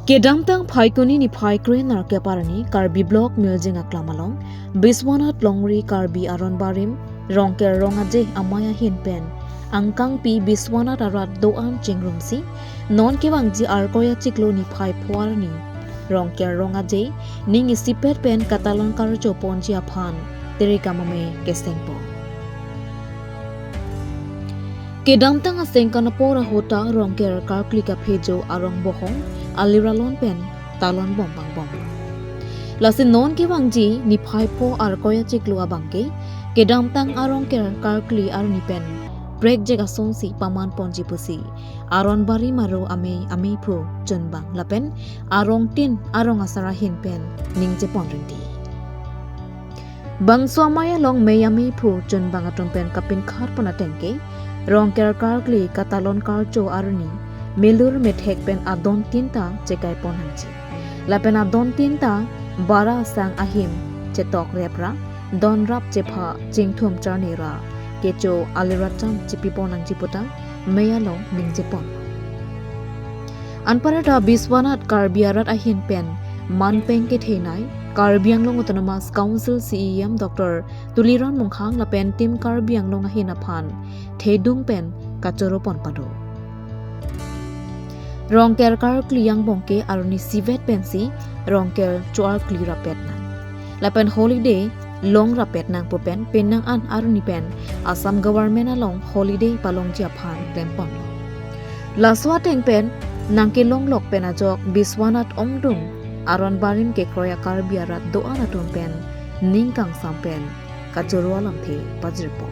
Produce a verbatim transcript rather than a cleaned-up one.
Kedamtang Phaikuni niphai kre-nerkep arni Karbi Block Mirjing Aklam along Biswanath Longri Karbi Aron Barim Rongker Rong Aje amei ahin pen angkangpi Biswanath arat do-an chingrumsi non kevangji Arkoi achiklo niphai pho arni Rongker Rong Aje ning isipet pen katalon karcho ponji aphan tirikam amei kesengpon. Kedamtang asengkan apor ahut ta Rongker karkli kaphejo arong bohong aliralon pen talon bom bangbom. Lasi non kevangji niphai pho Arkoi achiklo abangke kedamtang a-Rongker karkli arni pen prekjek asonsi paman ponji pusi Aron Barim aro amei ameiphu chunbang lapen arongtin arong asar ahin pen ningje pon rinti. Bangso amei along mei ameiphu chunbang atum pen kapinkhat pon ateng ke Rongker karkli katalon karcho arni melur methek pen adontin ta chekai pon nangji. Lapen adontin ta bara asang ahim chetok rep ra, don rap chepha chingthum charni ra, kecho aliracham chepi pon nangji puta mei along ningje pon. Anparta Biswanath Karbi arat ahin pen manpeng kethenei Karbi Anglong Autonomous Council C E M Doctor Tuliram Ronghang lapen Team Karbi Anglong ahin aphan thedung pen kachoro pon pado. Rongker karkli angbong ke arni isivet pensi Rongker cho-arkli rapet nang lapen holiday long rapet nang pu pen penang an arni pen Assam government along holiday palongji aphan klem ponlo. Laso ateng pen nangkelong lok pen ajok Biswanath ongdung Aron Barim kekroi a-Karbi arat do-an atum pen ning kangsam pen kachoro alamthe pajirpo.